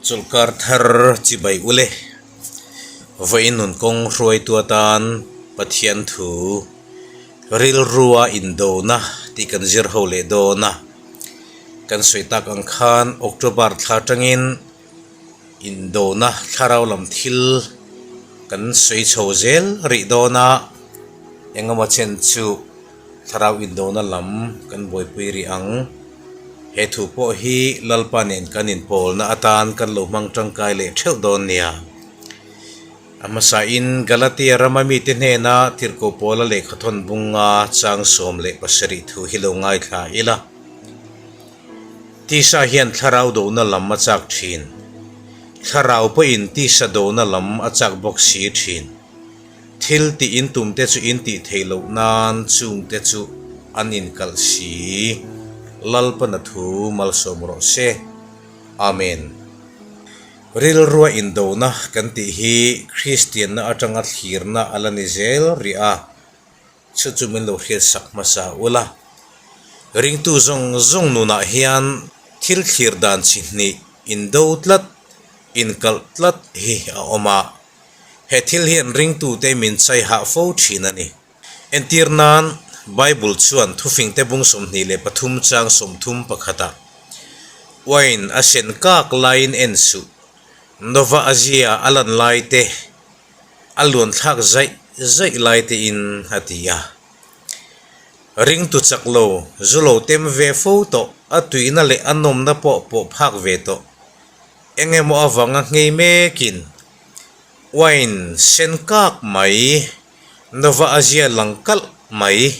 Chawlhkar thar chibai ule vawiin nun kawng hruaitu atan Pathian thu rilrua indona tih kan zir ho leh dawn a. Kan sawi tak ang khan October thla atangin indona thlarau lam thil kan sawi chho zel rih dawn a, engemaw chen chu thlarau indona lam kan buaipui rih ang. He thu pawh hi Lalpa nen kan inpawlna atan kan lo hmang tangkai leh theuh dawn nia. A hmasain Galatia rama mite hnena Tirhkoh Paula lehkhathawn bunga chang 17 thu hi lo ngaithla ila. Tisa hian thlarau dohna lam a chak thin. Thlarau pawhin tisa dohna lam a chak bawk si thin. Thil tih in tum te chu in tih theih loh nan chung te chu an inkalh si. Lalpana thu malsawm rawh se. Amen. Rilrua indona kan tih hi Kristianna atanga thlirna a la ni zel rih a. Chu chu min lo hriat sak hmasa ula. Ringtu zawng zawng nunah hian thil thlir dan chi hnih indo tlat, inkalh tlat hi a awm a. He thil hian ringtute min chai hah fo thin a ni. Entir nan, Bible chuan thufingte bung 23 chang 31ah, Uain a sen kak laiin en suh, Nova a zia a lan lai te, a luan thlak zaih zaih lai tein a ti a. Ringtu chak lo, zu lo tem ve fo tawh, a tuihna leh a nawmna pawh pawh phak ve tawh. Eng emaw avanga nghei mekin wine sen kak mai, Nova a zia lang kalh mai.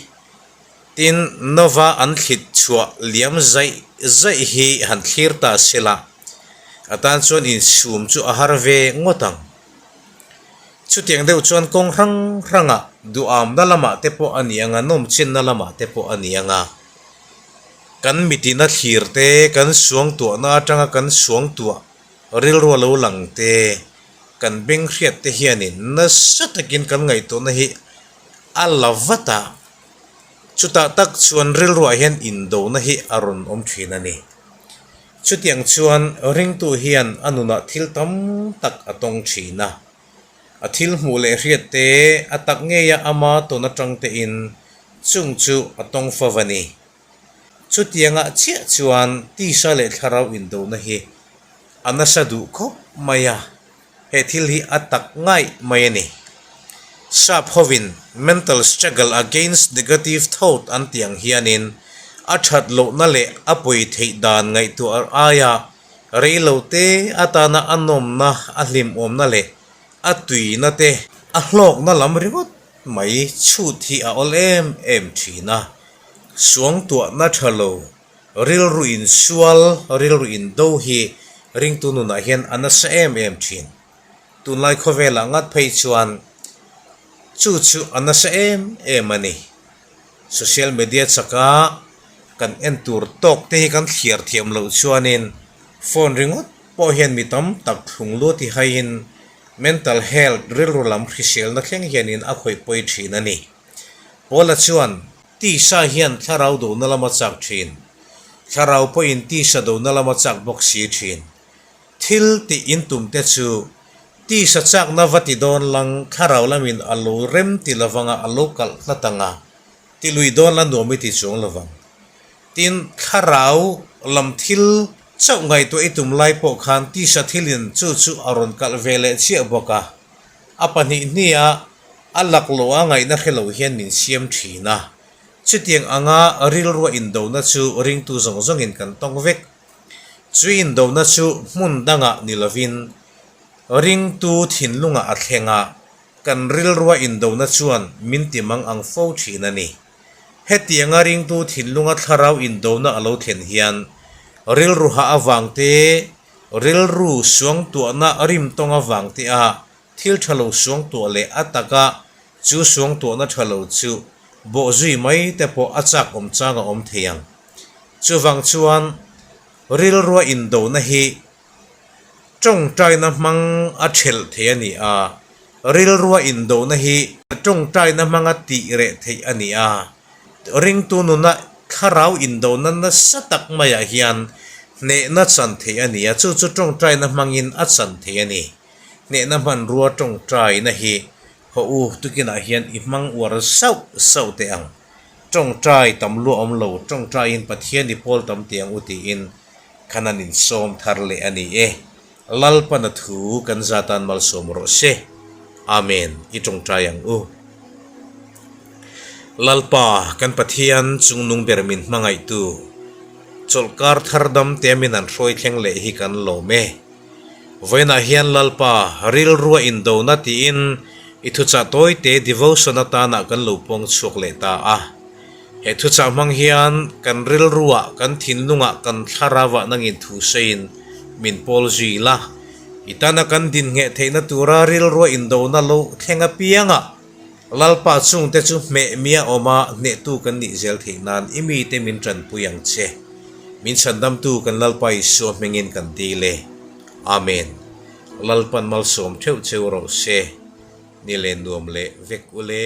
Tin, Nova an thlit chhuah liam zaih zaih hi han thlir ta sela, a tan chuan insum chu a har ve ngawt ang. Chutiang deuh chuan kawng hrang hrangah duhamna lamah te pawh a ni ang a, nawmchenna lamah te pawh a ni ang a. Kan mitina thlir te, kan suangtuahna atanga kan suangtuah rilru a lo lang te, kan beng hriat te hianin nasa takin kan ngaihtuahna hi a la vat a. Chutah tak chuan rilruah hian indona hi a rawn awm thin a ni. Chutiang chuan ringtu hian a nunah thil tam tak a tawng thin a. A thil hmuh leh hriat te, a tak ngeia ama tawn atang tein chung chu a tawng fo a ni. Chutiangah chiah chuan tisa leh thlarau indona hi a nasa duh khawp mai a, he thil hi a tak ngaih mai a ni. Sap hovin mental struggle against negative thought an tih ang hianin a that lohna leh a pawi theih dan ngaihtuah aia rei lo te atana a nawmna, a hlimawmna leh a tuina te a hlawkna lam ringawt mai chhut hi a awl em em thin a. Suangtuahna tha lo, rilru insual, rilru indo hi ringtu nunah hian a nasa em em thin. Tunlai khawvelah ngat phei chuan chu chu a nasa em em a ni. Social media chaka kan en tur tawk te hi kan thliar thiam loh chuanin phone ringawt pawh hian mi tam tak thlung luat i haiin mental health rilru lam hriselna thleng hianin a khawih pawi thin a ni. Paula chuan tisa hian thlarau dohna lama chak thin, thlarau pawhin tisa dohna lama chak bawk si thin. Thil tih in tum te chu tisa chakna va ti dawn lang thlarau lamin a lo rem ti lovanga a lo kalh hlat anga ti lui dawn la nuam i ti chuang lovang. Tin, thlarau lam thil chauh ngaihtuah i tum lai pawh khan tisa thilin chu chu a rawn kalh ve leh chiah bawk a. A pahnih hnia a laklawh a ngaihna hre lo hian min siam thin a. Chutiang anga rilrua indona chu ringtu zawng zawngin kan tawng vek. Chu indona chu hmun dangah ni lovin ringtu thinlungah a thleng a, kan rilrua indona chuan min ti mang ang fo thin a ni. Hetianga ringtu thinlunga thlarau indona a lo thlen hian rilru hah avang te, rilru suangtuahna rimtawng avang te a thil tha lo suangtuah leh a taka chu suangtuahna tha lo chu bawhzui mai te pawh a chak awm chang a awm thei ang. Chuvang chuan rilrua indona hi tawngtaina hmang a thelh thei a ni a, rilrua indona hi tawngtaina hmanga tih reh theih a ni a. Ringtu nuna thlarau indona nasa tak maiah hian Hnehna chan theih a ni a, chu chu tawngtaina hmangin a chan theih a ni. Hnehna hmanrua tawngtaina hi haw u tukinah hian i hmang uar sauh sauh teh ang. Tawngtai tam luah awm lo, tawngtaiin Pathian i pawl tam teh ang u tiin khan an insawm thar leh a ni e. Lalpana thu kan za tan malsawm rawh se. Amen. I tawngtai ang u. Lalpa, kan Pathian chungnung ber min hmangaihtu, chawlhkar thar dam te min an hruai thleng leh hi kan lawm e. Vawiinah hian Lalpa, rilrua indona tiin i thuchah tawite devotion atana kan lo pawng chhuak leh ta a. He thuchah hmang hian kan rilruah, kan thinlungah, kan thlarauah nangin thu sawiin min pawl zui la. I tana kan din ngheh theihna tura rilrua indona lo thleng apiangah Lalpa chungte chu hmeh mia awma hnehtu kan nih zel theih nan i mite min tanpui ang che. Min chhandamtu kan Lalpa Isua hmingin kan dil e. Amen. Lalpan malsawm theuh cheu rawh se. Ni len nuam leh vek ule.